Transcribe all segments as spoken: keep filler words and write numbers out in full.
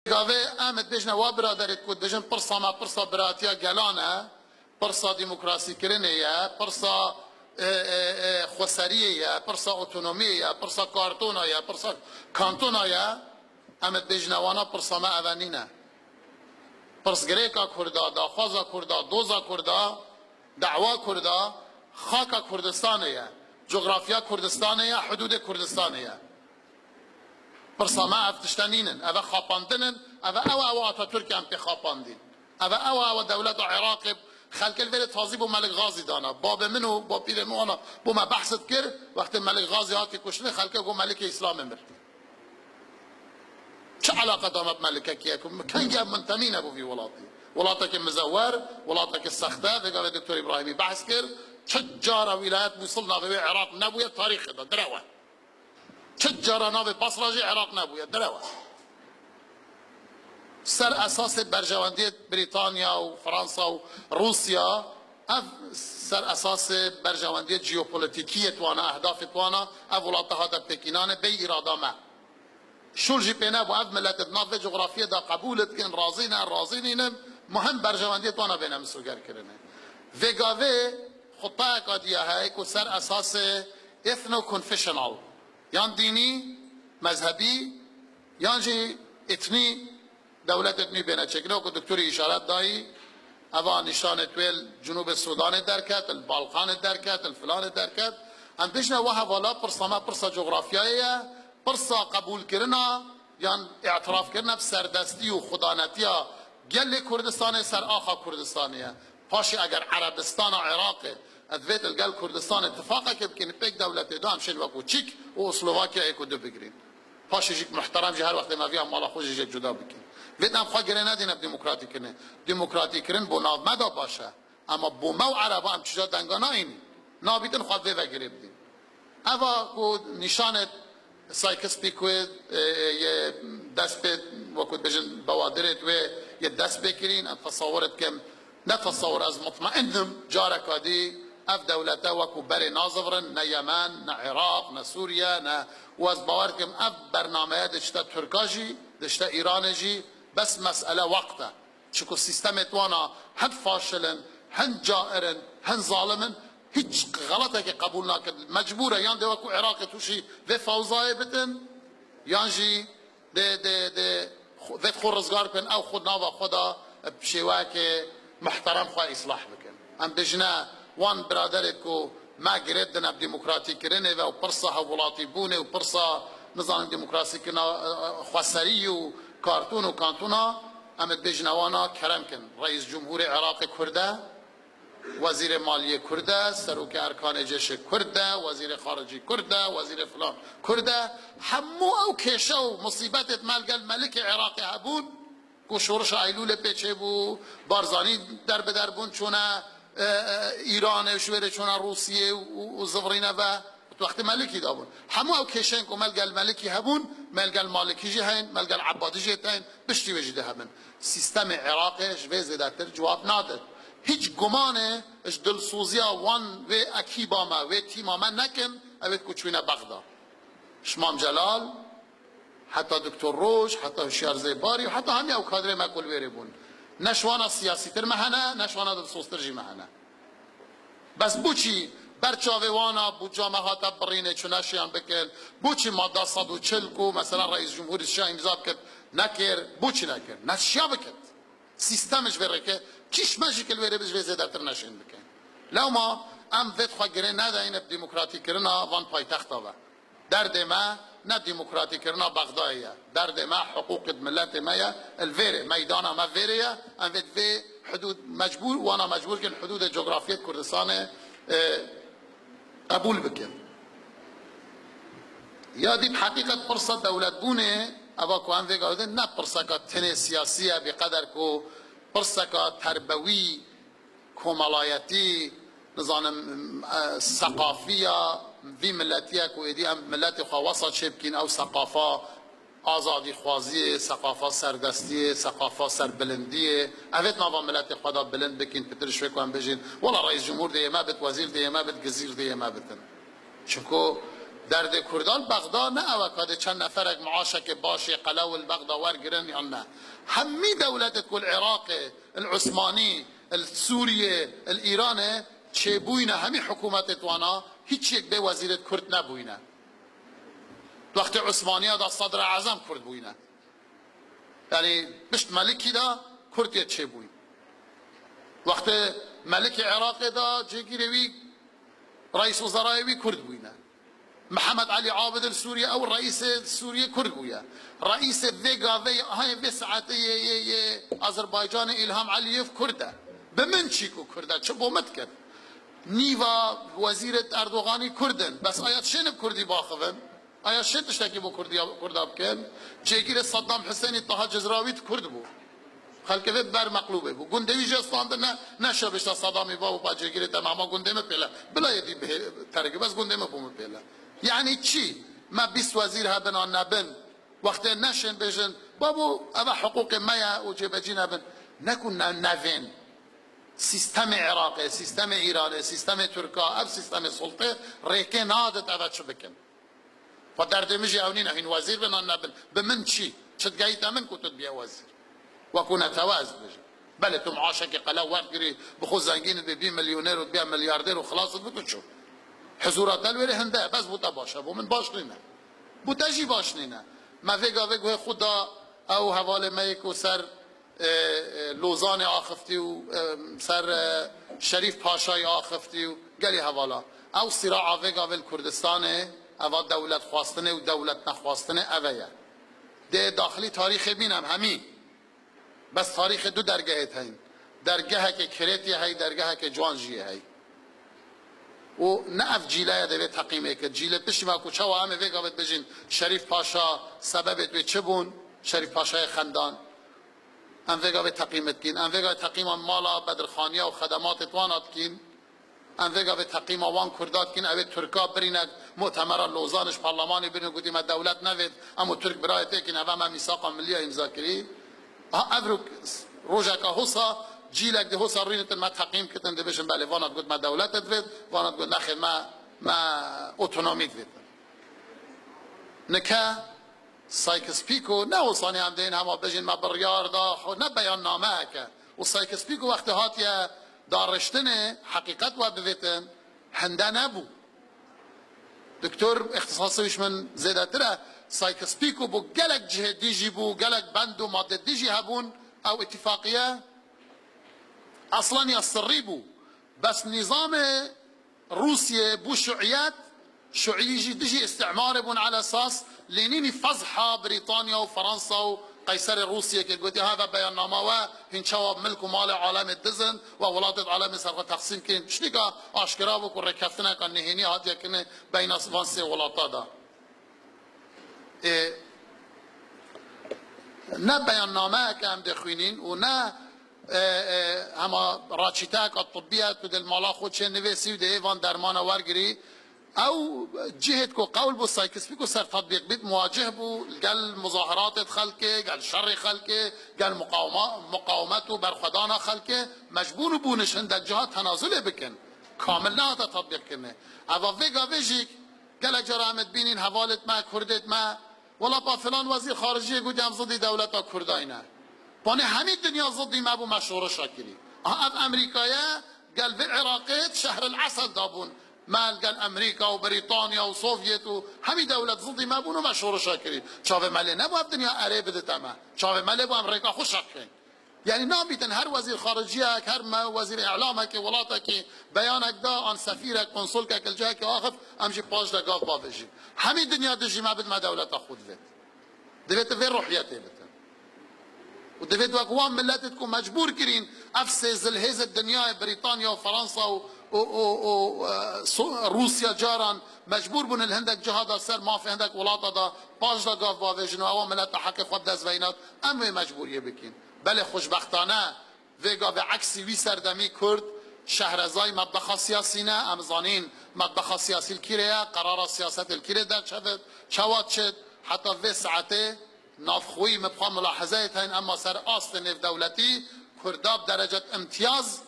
gavê em dibêjine wa biraderê ku dibêjin pirsa me pirsa biratiya gelan e, pirsa demokrasîkirinê ye, pirsa, e, e, e, xweseriyê ye, pirsa otonomiyê ye, pirsa kartona ye, pirsa kantona ye, em dibêjine wana pirsa me eve nîne. Pirsgirêka Kurda, daxwaza Kurda, doza Kurda, dawa Kurda, xaka Kurdistanê ye, cografya Kurdistanê ye, hudûdê Kurdistanê ye. Pirsa me ev tişte nînin. Eve xapandin in. Eve ew ew Atatürk em pê xapandîn. Eve ew ew dewleta Iraqê xelkê li vêrê tazî bo Melik Gazî dana. Babê min û bapîrê min wana bo me behs dikir. Wextê Melik Gazî hatî kuştinê xelkê got Melikê Îslamê mir. Çi eleqeta me bi Melikekî ye ku kengî em muntemî ne bo vî welatî? Welatekî mizewer, welatekî sexte, vêga vê Doktor Îbrahîmî behs kir. Çi cara wîlayet Mûsil navê wê Iraq nebûye tarîxê de, direw e. Çi cara navê Basra jî Iraq nebûye, direw e. Ser esasê berjewendiyê Brîtanya û Fransa û Rûsya, ev ser esasê berjewendiyê jeopolîtîkî yê twana, ehdafê twana, ev welate hate pêkînane, bêyî îrada me. Şûl jî pê nebû, ev milet di nav vê cografiyê de qebûl dikin, razî ne, razî nînin, muhim berjewendiyê twana bêne misogerkirinê. Vê gavê xutayeka diya heye ku ser esasê ethno-confessional, yan dînî, mezhebî, yan jî etnî dewletê nû bêne çêkirin. Wekî doktorî îşaret dayî, eva nîşanê wê li Cinûbê Sûdanê derket, li Balkanê derket, li filanê derket. Em bêjine wa hevala pirsa me pirsa cografyayê ye, pirsa qebûlkirina yan îtirafkirina bi serdestî û xudanetiya gelê Kurdistanê ser axa Kurdistanê ye. Paşê eger Erebistana Iraqê divêt li gel Kurdistanê tifaqekê bikîn, pêk dewletê de em şên wekû Çîk û Slovakyayê ku du bigirîn. Paşê jî muhterem jî her wextê me viya mala xwe jî jê cuda bikîn. Vêt em xwe girê nedîne bi demokratîkirinê. Demokratîkirin bo nav me de baş e. Ema bo me û Ereba em çija denga nayînî. Nabîtin xwe vê ve girê bidîn. Eva ku nîşanê Sykes-Picot, e, e, yê dest pê, wekû dibêjin, bewadirê wê yê dest pê kirîn, em tesawur dikim, ne tesawur, ez mutmain im, careka dî ev dewlete wekû berê nazivirin, ne Yemen, ne Iraq, ne Sûriye, ne, û ez bawer dikim, ev bernameye diçite Tirka jî, diçite Îranê jî, bes mesele wext e. Çiku sîstemê wana hin faşil in, hin cair in, hin zalim in, hîç xelatekê qebûl nakin. Mecbûr e, yan dê wekû Iraqê tûşî vê fewzayê bitin, yan jî dê, dê, dê xwe, vêt xwe rizgar bikin, ew xwe nava xwe de bi şêweyekê muhterem xwe îslah bikin. Em bêjine wan biraderê ku me girê didine bi demokratîkirinê ve û pirsa hevwelatîbûnê û pirsa, nizanim, demokrasîkirina, e, e, xweserî û kartûn û kantûna, em dibêjine wana kerem kin. Reîs Cumhurê Iraqê Kurd e, Wezîrê Maliyê Kurd e, Serokê Erkanê Cêşê Kurd e, Wezîrê Xaricî Kurd e, Wezîrê filan Kurd e. Hemû ew kêşe û musîbetêt me li gel Melikê Iraqê hebûn, ku şorişa Eylûlê pê çêbû, Barzanî derbider bûn, çûne, e, e, Îranê, ji wêrê çûne Rûsiyê û, û zivirîne ve, wextê Melikî de bûn. Hemû ew kêşeyên ku me li gel Melikî hebûn, me li gel Malikî jî heyn, me li gel Ebadî jî tên, piştî wê jî dê hebin. Sîstemê Iraqê ji vê zêdetir cewab nade. Hîç gumanê ji dilsoziya wan vê ekîba me, vê tîma me nekin, ew ê ku çûne Bexda. Ji Mam Celal, heta Doktor Roj, heta Hişyar Zêbarî û heta hemî ew kadrê me ku li wêrê bûn. Ne ji wana siyasîtir me hene, ne ji wana dilsoztir jî me hene. Bes boçî ber çavê wana budca me hate birînê çi neşiyan bikin? Boçî madda sed û çil ku mesela Reîs Cumhurî şiya îmza bikir, nekir, boçî nekir? Neşiya bikir. Sîstem ji vê rêke, kîş me jî kil wêrê bi ji vê zêdetir neşên bikin. Lewma em vê xwe girê nedayîne bi demokratîkirina van paytexta ve. Derdê me ne demokratîkirina Bexdayê ye. Derdê me hiqûqê miletê me ye. Li vêrê, meydana me vêrê ye. Em vê, vê hudûd mecbûr, wana mecbûr kin hudûdê cografiyê Kurdistanê, e, qebûl bikin. Ya dî bi heqîqet pirsa dewletbûnê, eva ku em vê gavê ne pirseka tenê siyasî ye, bê qeder ku pirseka terbewî, komelayetî, nizanim, e, seqafiya vî miletiye ku êdî em miletê xwe wesa çêbikîn, ew seqafa azadîxwaziyê, seqafa serdestiyê, seqafa serbilindiyê. Evêt nava miletê xwe de bilind bikîn, pitir ji wê ku em bêjin, wela reîs cumhûr dê yê me bit, wezîr dê yê me bit, gizîr dê yê me bitin. Çimku Derdê Kurdan Bexda ne ew e ka dê çend neferek maaşekê baş ê qelew li Bexda wergirin yan ne. Hemî dewletê ku li Iraqê, li Usmanî, li Sûriyê, li Îranê çêbûyne, hemî hikûmetê wana hiç yek bê wezîrê Kurd nebûyne. Wextê Usmaniya da Sedre Ezem Kurd bûyne. Yanî pişt Melikî de Kurd yê çêbûyî. Wextê Melikê Iraqê de cêgirê wî, reîs wezerayê wî Kurd bûyîne. Mihemed Elî Abid li Sûriye ew reîsê Sûriye Kurd bûye. Reîsê vê gavê, hayê vê saetê yê, yê, yê Azerbaycanê Îlham Eliyev Kurd e. Bi min çî ku Kurd e, çi bo min dikir? Nîva wezîrê Erdoganî Kurd in. Bes aya dişênin bi Kurdî baxivin? Aya şê tiştekî bo Kurdiya, Kurda bikin? Cêgirê Saddam Husênî Taha Cizrawî Kurd bû. Xelkê vê ber meqlûbê bû. Gundê wî jê standin ne, neşe bişta Saddamî babo pa cêgirê te me, ama gundê me pêle. Bila yê dî bihê terikî, bes gundê me bû me pêle. Yanî çi? Me bîst wezîr hebin an nebin. Wextê neşên bêjin, babo, eve hiqûqê me ye û cêbecî nebin. Ne ku ne, nevên. Sîstemê Iraqê, sîstemê Îranê, sîstemê Tirka, ev sîstemê sultê rêkê nadit eve çi bikin. Xwe derdê min jî ew nîne, hîn wezîr bin an nebin. Bi min çi? Çi digehîte min ku tu dibiye wezîr? Wekû netewe ez dibêjim. Belê tu maaşekê qelew werdigirî, bi xwe zengîn dibe, bî milyoner û dibiye milyarder û xilas dibe tu çû. Hizûra te li wêrê hinde, bes bo te baş e, bo min baş nîne. Bo te jî baş nîne. Me vê gavê guhê xwe da ew hevalê me yê ku ser e, e, Lozanê axiftiye û, e, ser, e, Şerîf Paşayê axiftiye û gelî hevala. Ew sîraa vê gavê li Kurdistanê, eva dewlet xwestinê û dewlet nexwestinê eve ye. Dê daxilî tarîxê bîn em hemî. Bes tarîxê du dergehê heyîn. Dergehekê kirêtiyê hey, dergehekê ciwan jiyê hey. Û ne ev cîleye divê teqîmê kir. Cîlê piştî me ku çawa em ê vê gavê dibêjin Şerîf Paşa sebebê wê çi bûn? Şerîf Paşayê xendan. Em vê gavê teqîmê dikîn. Em vê gavê teqîma mala Bedirxaniya û xedematê wana dikîn. Em vê gavê teqîma wan Kurda dikîn. Ew ê Tirka birîne mu'temera Lozanê ji parlamanê birîne gotî me dewlet nevêt. Em û Tirk birayê têkîn. Eve me mîsaqa milliya îmza kirî. Ha, ev ro-, rojeka hosa, cîlek di hosa rînitin me teqîm kitin, dibêjin belê, vana digot me dewlet divêt, vana digot nexêr me, me otonomî divêt. Nike Sykes-Picot ne hosanî em dêyin hema bêjin me biryar da, xwe ne beyannameyeke. Û Sykes-Picot wextê hatiye dariştinê, heqîqet we bivêtin, hinde nebû. Doktor îxtisasê wî ji min zêdetir e. Sykes-Picot bû gelek cihê dijî bû, gelek bend û madde dijî hebûn. Ew îtîfaqiye eslan ya sirrî bû. Bes nîzamê Rûsiyê bû şuiyet, şuiyî jî dijî îstîmarê bûn. Ala esas Lenînî fezha Brîtanya û Fransa û qeyserê Rûsiyê kir. Gotî, ha ve beyannama we, hîn çawa milk û malê alemê dizin, we welatê alemê ser xwe teqsîm kirin. Tiştîka aşkera bû ku rêkeftineka nehênî hatiye kirinê beyna van sê welata de. Ê, ne beyannameyeke em dê xwînîn û ne, e, e, hema raçîteyeka tibbî ye, tu dê li mala xwe çê nivêsî û dê ê van dermana wergirî. Ew cihêt ku qewl bû Sykes-Picot ser tetbîq bît, muwacih bû gel muzahiratê xelkê, gel şerê xelkê, gel muqawma-, muqawemet û berxwedana xelkê, mecbûr bûn ji hindek ciha tenazulê bikin. Kamil nehate tetbîqkirinê. Eva vê gavê jî gelek cara em dibînin, hevalêt me, kurdêt me, wela pa filan wezîr xariciyê gotî em zidî dewleta Kurda yî ne. Panê hemî dinya zidî me bû, me şorişa kirî. Aha ev Amerîka ye, gel vê Iraqê şehril esel dabûn. Me gel Amerîka û Brîtanya û Sovyet û hemî dewlet zidî me bûn û me şorişa kirî. Çavê me lê nebû ev dinya erê bidite me. Çavê me lê bû em rêka xwe şeqin. Yanî nabîtin her wezîr xariciyek, her me wezîr îlamekê welatekî beyanek da, an sefîrek, konsulkek li cihekê axif, em jî paş de gav bavêjin. Hemî dinya dijî me bit, me dewleta xwe divêt. Divêt vê ruhiyetê bitin. Û divêt wek wan miletêt ku mecbûr kirîn, ev sê zilhêzê dinyayê, Brîtanya û Fransa û, û, û, û, e, So-, Rûsya caran mecbûr bûn li hindek ciha da ser mafê hindek welata da paş da gav bavêjin û ewa mileta heqê xwe bi dest veyna, em wê mecbûriyê bikîn. Belê xweşbextane vê gavê eksî wî serdemî Kurd şehrezayî metbexa siyasî ne. Em zanîn metbexa siyasî li kîrê ye, qerara siyasetê li kîrê derçevit, çawa çit, heta vê saetê navxweyî me bi xwe milahezeyê tên, ema ser astê nêvdewletî Kurda bi derecet imtiyaz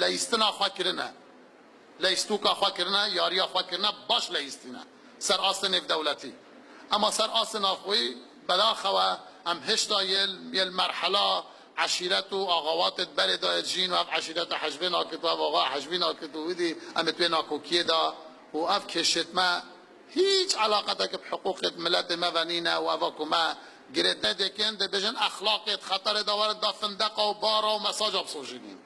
leyîstina xwe kirine. Leyîstûka xwe kirine, yariya xwe kirine, baş leyîstîne. ser astê nêvdewletî. Ema ser astê navxweyî, bedaxewe em hişta yê, yê merhela eşîret û axawatê berê de yê dijîn û ev eşîreta hecbê nakit û ev axa hecbî nakit û wîdî em ê di wê nakokiyê de û ev kêşêt me hîç eleqeteke bi hiqûqê miletê me ve nîne û eva ku me girêt nedêkin, dê bêjin exlaqê di xeterê de werin da findeqa û bara û mesaja bisojînîn.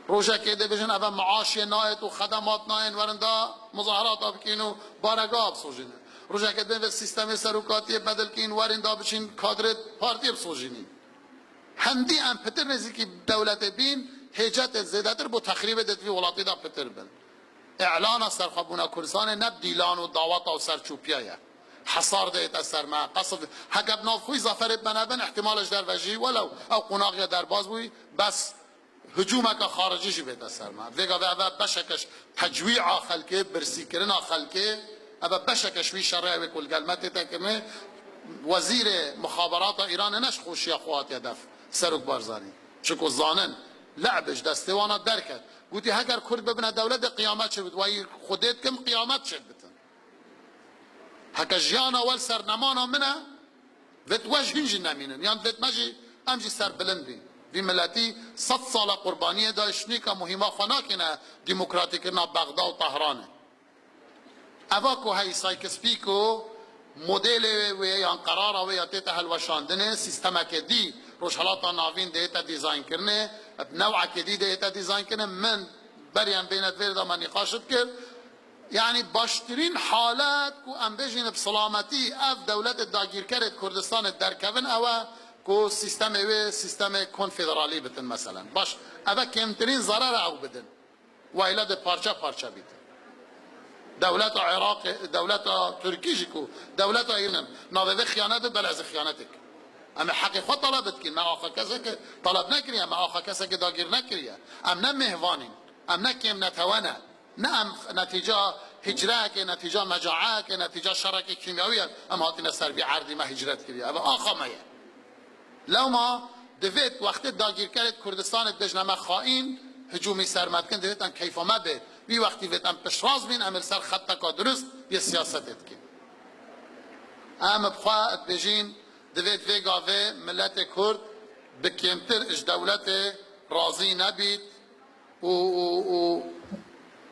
Rojekê dê bêjin eve maaşê nayêt û xedemat nayên werin da muzaherata bikîn û baregaha bisojînin. Rojekê dê vê sîstemê serokatiyê bedil kîn werin da biçîn kadrê partiyê bisojînîn. Hendî em pitir nêzîkî dewletê bîn, hêcetê zêdetir bo texrîbê dê di vî welatî de pitir bin. Îlana serxwebûna Kurdistanê ne bi dîlan û daweta û serçûpiya ye. Hesar dê yête ser me. Qesd, heke bi navxwî zaferê me nebin, îhtîmal e ji derve jî, welew ew qonaxiya derbas bûyî, bes hicûmeke xaricî jî bête ser me. Vêga ve eve beşeke ji tecwîa xelkê, birsîkirina xelkê, eve beşeke ji wî şerê ew ê ku li gel me tête kirinê, wezîrê mixaberata Îranê ne ji xweşiya xwe hatiye def, Serok Barzanî. Çiku zanin, le'b ji destê wana derket. Gotî, heger Kurd bibine dewletê, qiyamet çêbit. Wayî Xwedê dikim, qiyamet çêbitin. Heke jiyana we li ser nemana min e, vêt we ji hîn jî nemînin. Yan vêt me jî, em jî serbilind bîn. Vî miletî sed sal e qurbaniyê da, ji nîka muhîma xwe nakêne demokratîkirina Bexda û Tehranê. Eva ku hey Sykes-Picot modelê wê yan qerara wê ya tête hilweşandinê, sîstemeke dî Rojhelata Navîn dê yête dîzaynkirinê, bi newekê dî dê yête dîzaynkirinê, min beriyan bêne di vê de me nîqaş dikir. Yanî baştirîn halet ku em bêjin bi silametî ev dewletê dagîrkerê Kurdistanê derkevin ew e ku sîstemê wê sîstemê konfederalî bitin meselen. Baş, ev e kêmtirîn zerer e ew bidin. Wayla de parça parça bîtin. Dewleta Iraqê, dewleta Tirkî jî ku dewleta Îran navê vê xiyanet e, belê ez ê xiyanetek. Em ê heqê xwe taleb dikin. Me axa keseke taleb nekiriye, me axa keseke dagîr nekiriye. Em ne mêhvanîn, em ne kêm netewe ne. Ne em netîca hicreyekê, netîca mecaeyekê, netîca şerekê kîmyawî ye, em hatine ser vî erdî me hicret kiriye. Ev axa me ye. Lewma divêt wextê dagîrkerê Kurdistanê dibêjne me xaîn, hicûmî ser me dikin, divêt em keyfa me bê. Wî wextî vêt em piştrast bîn, em ê li ser xeteka dirust yê siyasetê dikin. Em bi xwe dibêjin, divêt vê gavê miletê Kurd bi kêmtir ji dewletê razî nebît û, û, û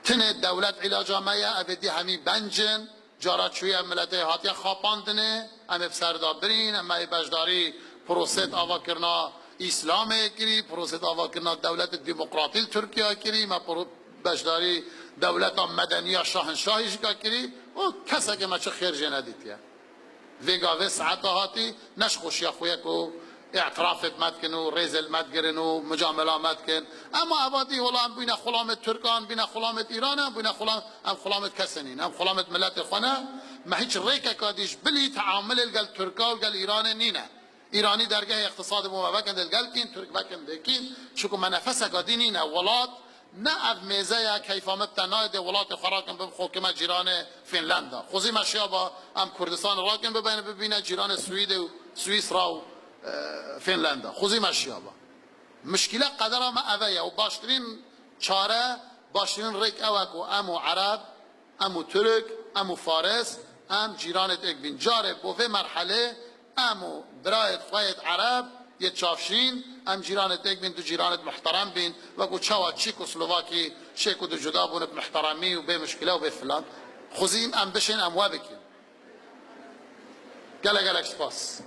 tinê dewlet îlaca me ye, ev ê dî hemî benc in. Cara çûye miletê hatiye xapandinê, em ê bi ser de birîn, em ê beşdarî prosêt avakirina Îslamê kirî, prosêt avakirina dewletê demokratî li Tirkiye kirî, me pro-, beşdarî dewleta medeniya şahinşahî jî ka kirî û kesekê me çi xêr jê nedîtiye. Vê gavê saeta hatî ne ji xweşiya xwe ye ku îtirafê me dikin û rêzê li me digirin û micamela me dikin. Ema evadî wela em bûyne xulamê Tirkan, bûyne xulamê Îran, em bûyne xulam, em xulamê kesê nîn, em xulamê miletê xwe ne. Me hiç rêkeka dî ji bilî teamulê li gel Tirka û gel Îranê nîne. Îranî dergehê îqtisadê bû me vekin dê li gel kîn, Tirk vekin dê kîn, çiku me nefeseka dî nîne. Welat ne ev mêze ye, keyfa me bi te nayê dê welatê xwe rakin bim xokime cîranê Fînlanda. Xwezî me şiya ba em Kurdistanê rakin bibeyne bibîne cîranê Swîdê û Swîsra û, e, Fînlanda. Xwezî me şiya ba. Mişkîle qedera me eve ye û baştirîn çare, baştirîn rêk ew e ku em û Ereb, em û Tirk, em û Faris, em cîranêt êk bîn. Carê bo vê merhelê em û birayêt xwe yêt Ereb, yêt çavşîn, em cîranêt êk bîn, du cîranêt muhterem bîn, wekû çawa Çîk û Slovakî şêk û du cuda bûn bi muhteremî û bê mişkile û bê filan. Xwezîm em bişên em we bikin. Gelek gelek spas.